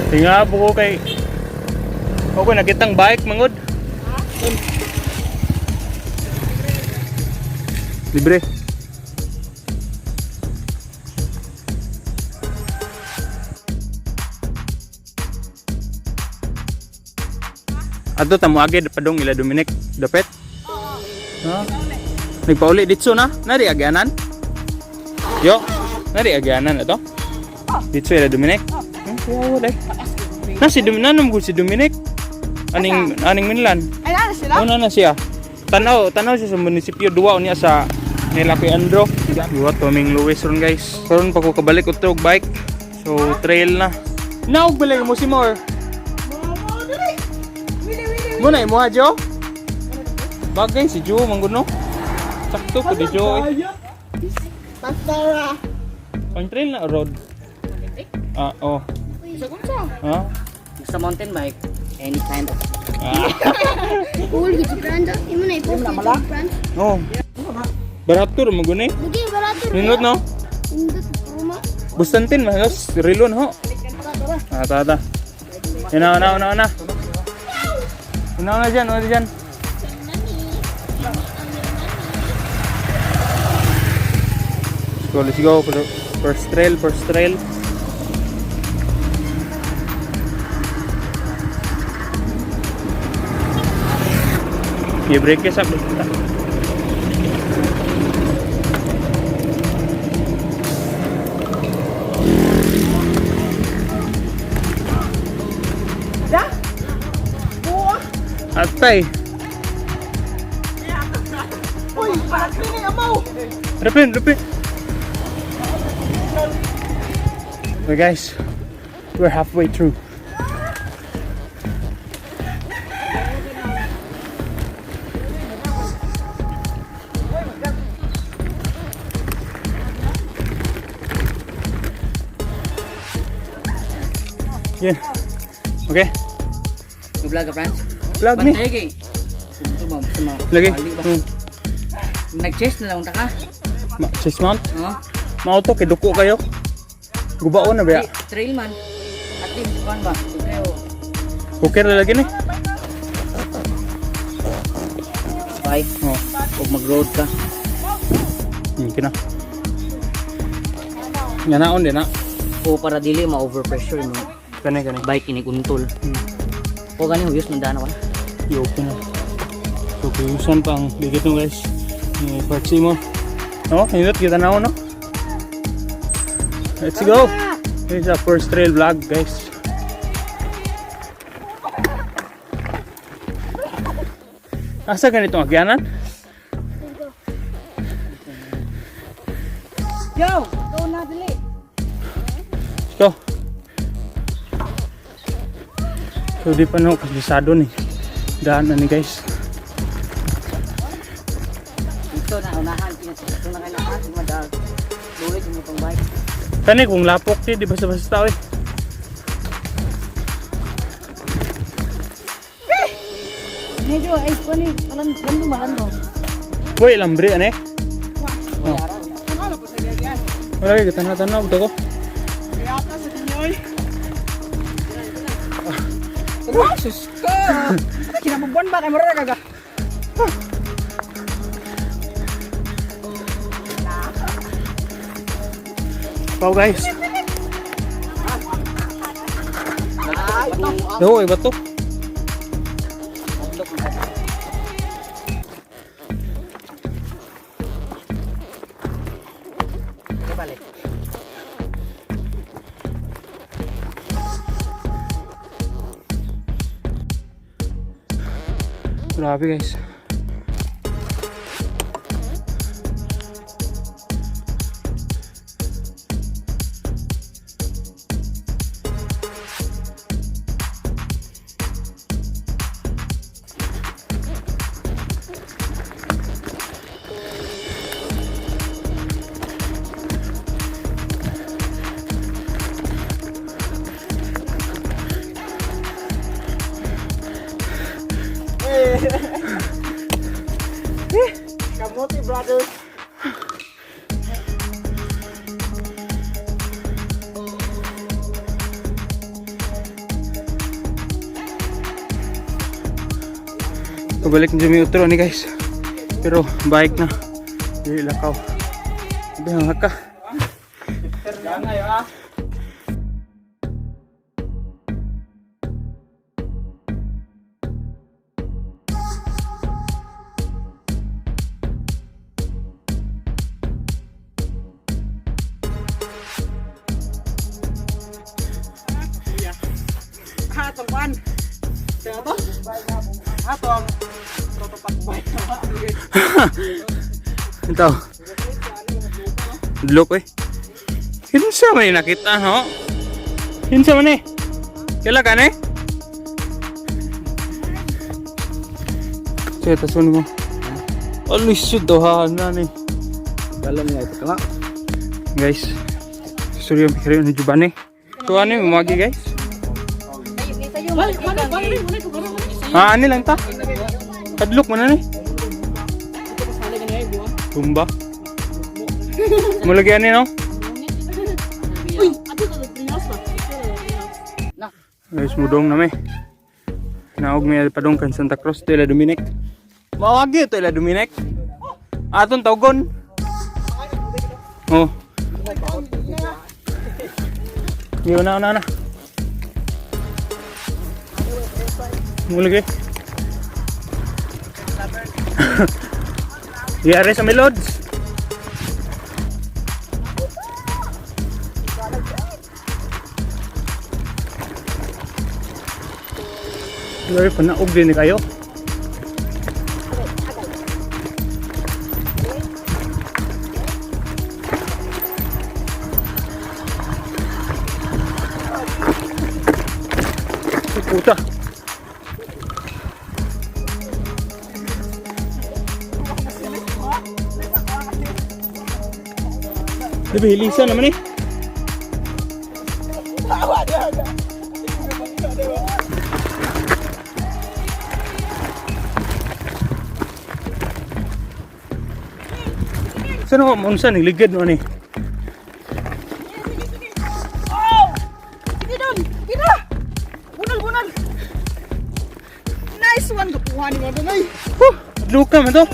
Tinga ko kay okay, nakitang bike mangod. Libre. Adto ta moagi padung ila Dominic dapit. Oo. Ha? Nagpauli ditso na. Nari agyanan. Yo, nari agyanan ato. Ditso ila Dominic. Kuya wala. Na si Dominic, nanom ko si Dominic. Aning aning Minlan. Ay, nana sila? Una na siya. Tanaw, tanaw siya sa munisipyo duwa unya sa nila kay Andro. Duwa to ming Luis ron, guys. Karon pa ko kabalik utro og bike. So trail na. Naog balay mo si More. Mo na imo ha, Jo? Bagay si Jo mangguno. Sakto ko di Jo, eh. Pastara. Pang trail na o road. Ah, oh. Sa kunsa? Ah. Sa mountain bike, any kind of Ah. Cool, YouTube brand. Imo na i-post YouTube brand. Oh. Barato ra maguni. Lagi barato. Nindot no? Nindot ruma. Bustantin manos rilon ho. Ah, ta ta. Una una una una. Una una dyan, una dyan. Let's go, let's go. First trail, first trail. I-break sa. Da? Buwa. Atay. Uy, parang kini amaw. Rupin, rupin. Okay guys, we're halfway through. Yeah. Okay. Vlog ka, Franz? Vlog ni. Bantay kay. Ito ba? Sa mga Lagi. bali ba? Nag-chest na lang ta ka. Chest mount. Oh. Mauto kay duko kayo. Gubaon na ba? Trail man. At least kuan ba? Kayo. Okay ra lagi ni. Bye. Oh. Ug mag-road ka. Kina. Nga naon din na. O para dili ma-overpressure mo. Kani kani. Bike inig untol. O gani huyos man dana wala. I-open na. So, kuyusan pa ang bigit no guys. Ni Park mo. No, nindot kita na no. Let's go. This is our first trail vlog, guys. Asa ganitong agyanan? Yo, go na dili. Let's go. So di pa no kasado ni. Daan na ni, guys. Ito na unahan ito na kay nahan madal. Dulit mo tong bike. Kani kung lapok ti di basta-basta oy. Medyo ay kuan ni alam lando malando. Boy, lambre ane. Oh. Wala kay tanaw-tanaw ko. Kaya sa tinyoy. Ah, sus ka. Kinabubuan ba kay mura ka? Wow guys. Yo, iba to. Balik. Grabe, guys. Pabalik na mi utro ni, guys. Pero bike na. Dili lakaw. Sabi ang haka. Ha, tangkuan. Kaya to? Ha, tong. Protopak bike. Ito. Look eh. Kinsa man yung nakita, no? Kinsa man eh? Kaila ka eh? Sige, tasun mo. Alis yun, dohahan na ni. Alam niya ito ka. Guys, sorry yung pikir ni Jubane. So ano yung umagi, guys? Ah, ano lang ta? Kadlok mo na ni. Tumba. Mulagi ano no? Uy, ato to greenhouse ba? Guys, mudong na may. Naog may padong kan Santa Cruz to ila Dominic. Mawagi to ila Dominic. Aton tawgon. Oh. Yo na na na. Mulagi. Yari sa Melods. Lori, panaog din ni kayo. Ay, puta. Di ba hilisa naman eh? Saan ako maunsa ni ligid no ni? Oh! Sige doon! Tira! Bunal, bunal! Nice one! Kuha ni mga dungay! Huh! Adluka man to.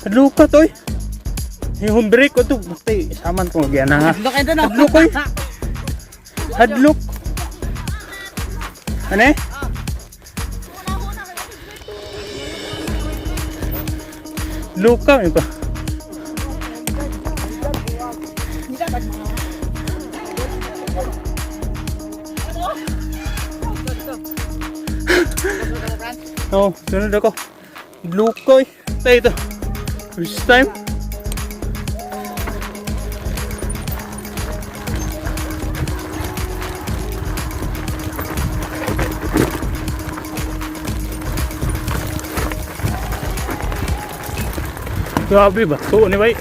Adluka to eh. Yung home break ko to. Basta saman ko magyana ha. Hadlok oy. Hadlok. Ano eh? Luka may pa. Oo, oh, sunod ako. Blue ko eh. Tayo ito. First time. Grabe ba? So, anyway.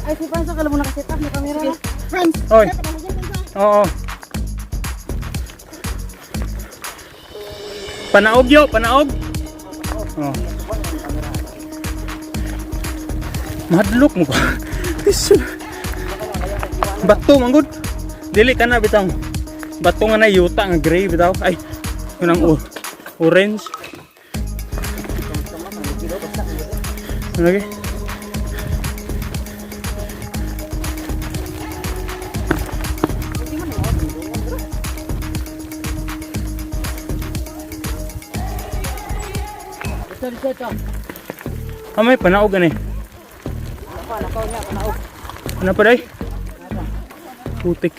Ay, si Panso, kala mo nakaset up, may kamera na. Friends! Oy. Oo. Panaog yo, panaog. Oh. Mahadlok mo ba? Bato manggod. Dili ka na bitang. Bato nga na yuta nga gray bitaw. Ay, yun ang orange. Ano lagi? Ito, ito, ito. Ah, may panaog ani. Ano pa day? Putik.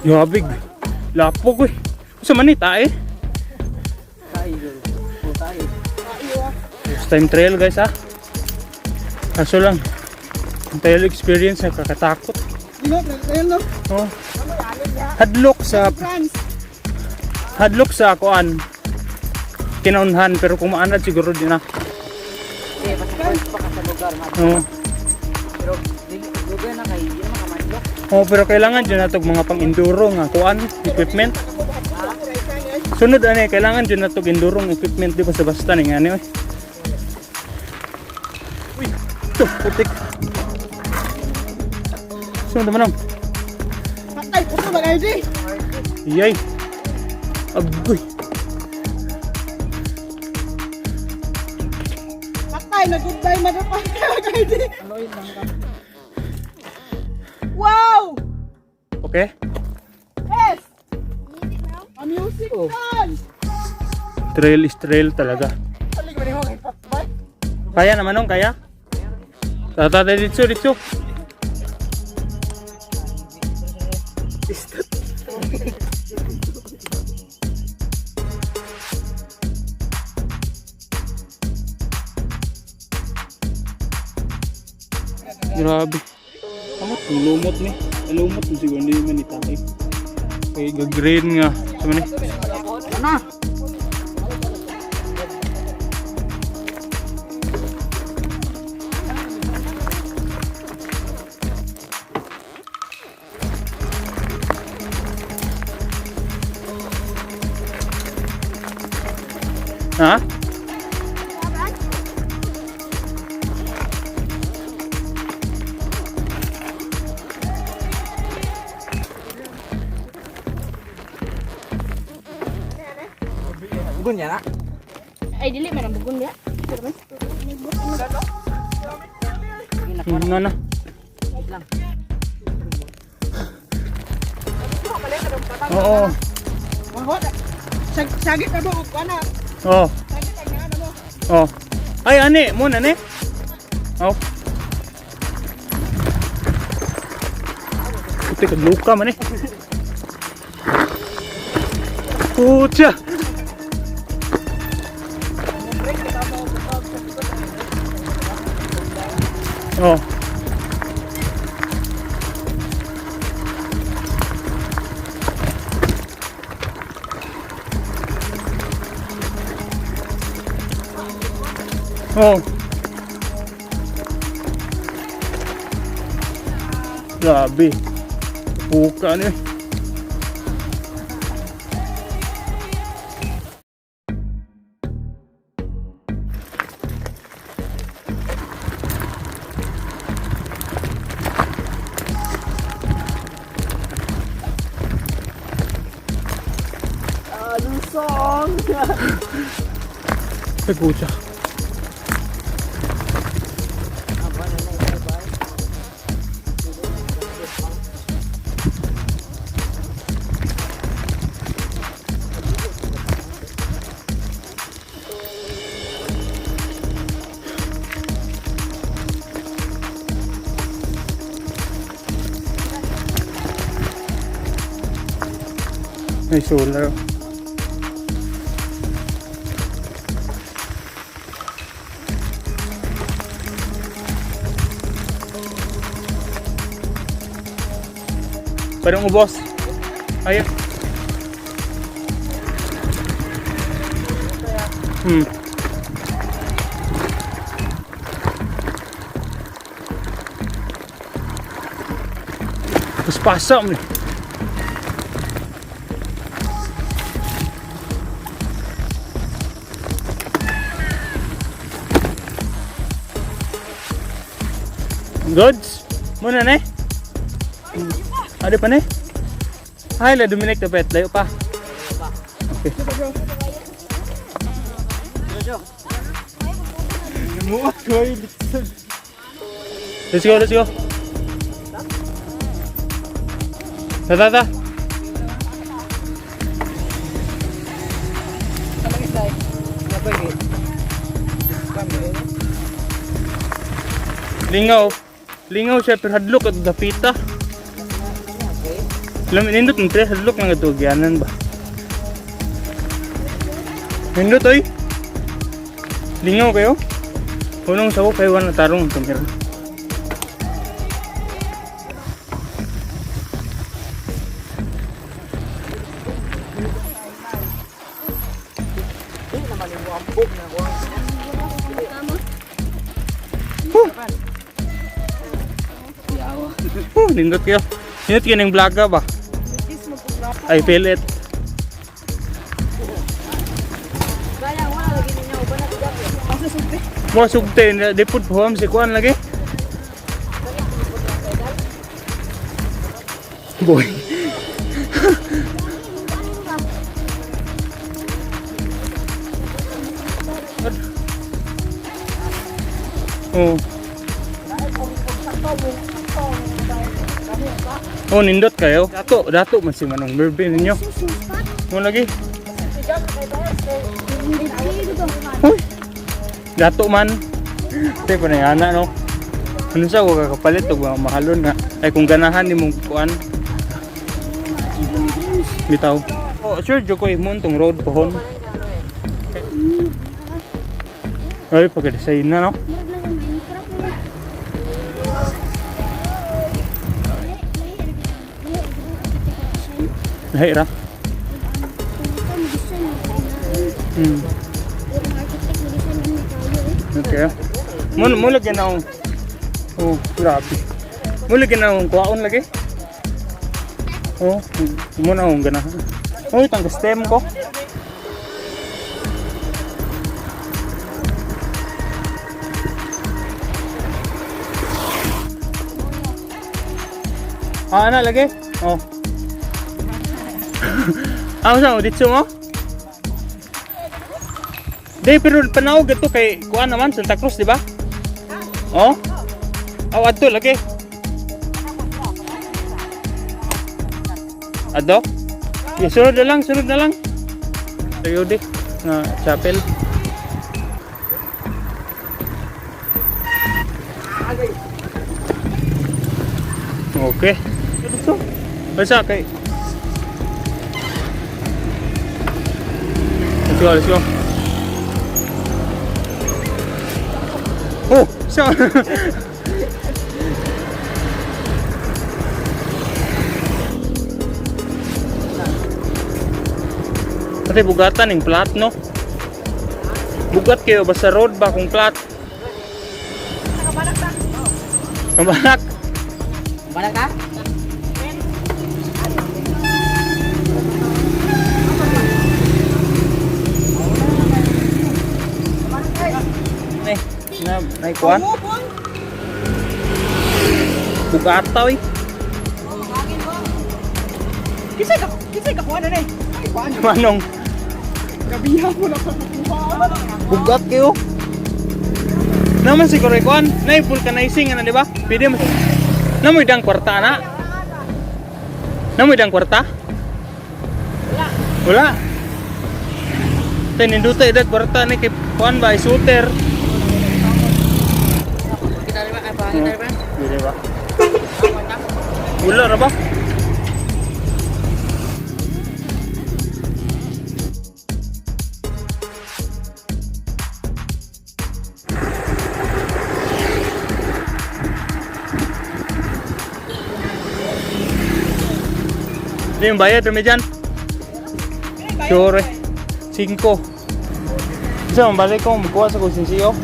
Yabig. Lapok eh. Sa man ni tae? Tayo, oh, tayo. First time trail, guys, ah. Kaso lang, ang trail experience nakakatakot. Dino, ayun no? Oh. Hadlok sa Friends! hadlok sa kuan. Kinaunhan pero kung maanad siguro di na. Eh, basta first pa ka sa lugar, ma. Oh. Pero, dili, lugar na kayo. Oh, pero kailangan dyan natog mga pang-enduro nga kuan equipment. Sunod ani kailangan dyan natog enduro nga equipment di ba sa basta ni ngani oy. Uy, to putik. Sunod naman ang. Patay puto ba kayo di? Yay. Agoy. Patay na goodbye motherfucker kayo di. Wow! Okay. Yes! A music man! Trail is trail talaga. Salig ba nimo kay patbay? Kaya naman nung kaya? Tata, dito, dito. Grabe. Amot, ang lumot ni. Ang lumot ni siguro hindi man itay. Kay gagreen nga. Sama ni. Ano? Ha? Bugon niya na. Ay, dili man ang bugon niya. Pero man. Na na. Wait lang. Oo. Mahot. Sagit na mo og ana. Oo. Sagit ang ana mo. Oh. Ay, ani, mo na ni. Oh. Puti kag luka man eh. Putya. Oh. Oh. Grabe. Puka ni. Lusong! Ay, pucha. May solar. Parang ubos. Ayun. Tapos pasa mo ni. Goods. Muna na eh. Ada pa ni? Ay, la Dominic dapat layo pa. Okay. Let's go, let's go. Ta ta ta. Lingaw. Lingaw siya pero hadlok at dapita. Alam, nindot ng tre, hadlok lang ito, giyanan ba? Nindot oy. Lingaw kayo? Punong sako kayo na tarong ito meron. Huh! Huh, nindot kayo. Init kining vlog ba? I feel it. Mo sugte di pud home si kuan lagi. Boy. Oh. Oh, nindot kayo. Dato, dato man si Manong Mervin ninyo. Mo lagi. Uy. Dato man. Te pa na ana no. Ano sa ko kakapalit og mga mahalon nga. Ay kung ganahan nimong kuan. Bitaw. Oh, sure jud ko imong tong road pohon. Ay, pagka-design na no. Lahi ra. Okay. Mo mo lagi na akong. Oh, grabe. Mo lagi na akong kuwaon lagi. Oh, mo na akong ganahan. Oh, itang stem ko. Ah, ana lagi. Oh. Ah, sa dito mo? Di, pero panawag ito kay kuan naman, Santa Cruz, di ba? Oh? Aw, adto lagi. Adto? Ya, sunod na lang, sunod na lang. Tayo di, nga chapel. Okay. Dito. Basta kay. Let's go, let's go. Oh, so. Pati bugatan yung plat, no? Bugat kayo, basta road ba kung plat? Kabalak. Balak ka? Eh, na, naikuan? Bugataw eh. Kisay ka kuha na eh. Ay, kuha na. Manong, Gabihan mo na pagkukuha. bugat kayo. Naman siguro ikuan, na vulcanizing ano di ba? Pwede mo. Namoy dang kwarta na. Namoy dang kwarta? Wala. Wala. Tay ninduta edad kwarta ni kay kuan ba isuter. Kita rin ba? Ay, pangit rin ba? Dili ba? Wala ra ba? Hindi yung bayad, rumi dyan. Sure. 5. Isa, balik ko, magkuha sa kusinsiyo.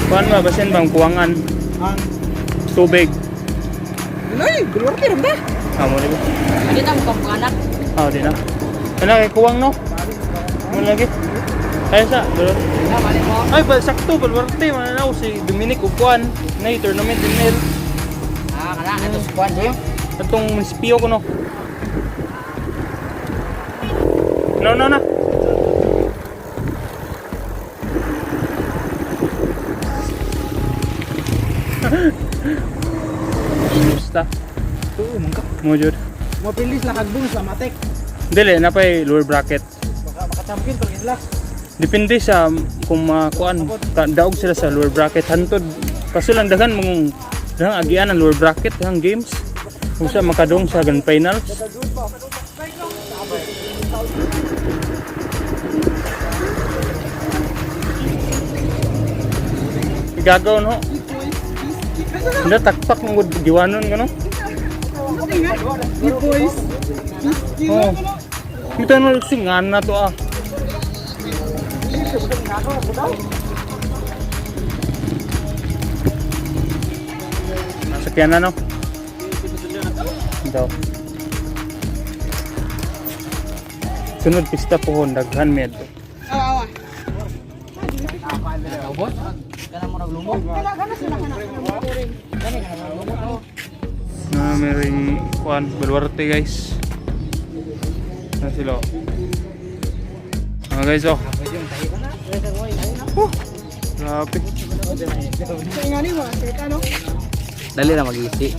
Kuhan ba, basin bang kuwangan? Ang Tubig. Ay, gulwarte rin ba? Amo di ba? Hindi na mukhang anak. Ah, di na. Ano kay kuwang no? Mo lagi. Ay sa, dalo. Ah, balik mo. Ay, ba sakto balwarte man na si Dominic ug kuan na tournament din nil. Ah, kana ito si Juan, Jim. Atong munisipyo ko no. No, no, no. Basta. Oo, mangka. Mo jud. Mapilis lang kagbong sa matek. Dili na pay lower bracket. Baka maka-champion pag sila. Depende sa kung makuan daog sila sa lower bracket hantod kaso lang daghan mong daghang agian ang lower bracket daghang games kung sa makadong sa grand finals. Gagaw no. Hindi takpak mong gud giwanon ka no. Di boys. Oh. Ito no singan na to ah. Nasakyan na no. Ito. Sunod pista pohon daghan mi adto. Awa, awa. Ubos. Kana mo naglumog. Kana kana sila kana. Na may kuan baluarte, guys. Na sila. Ah guys, oh. Oh. Grabe. Sa ingani mo, sa kano? Dali na mag-isi.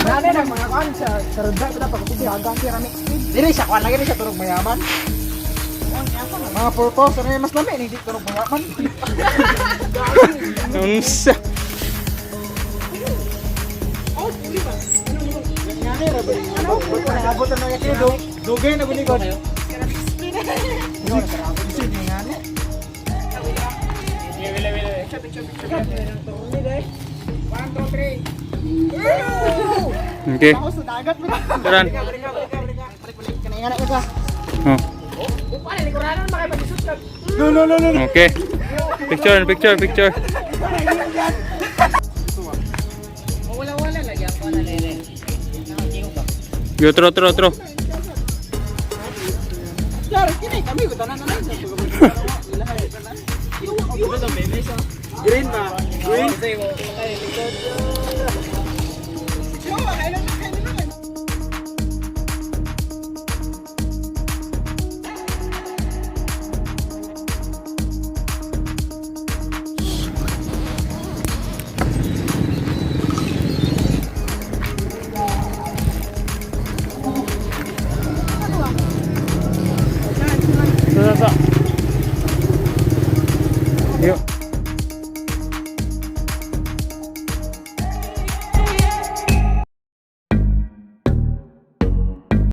Nane nang mga kuan sa runda kita pagkubi hanggang ceramic speed. Dili siya kuan lagi ni siya turog mayaman. Mga purpose ano mas lami ni di turog mayaman. Unsa? Abot na kini dugay na guni god. Okay. Ako sa dagat mo. Taran. Kanina ka sa. Oh. No, no, no, no. Okay. Picture, picture, picture. Wala wala lagi ako na lere. Yo, tro, tro, tro. Claro, kini kami ko tanan na. Green ba? Green.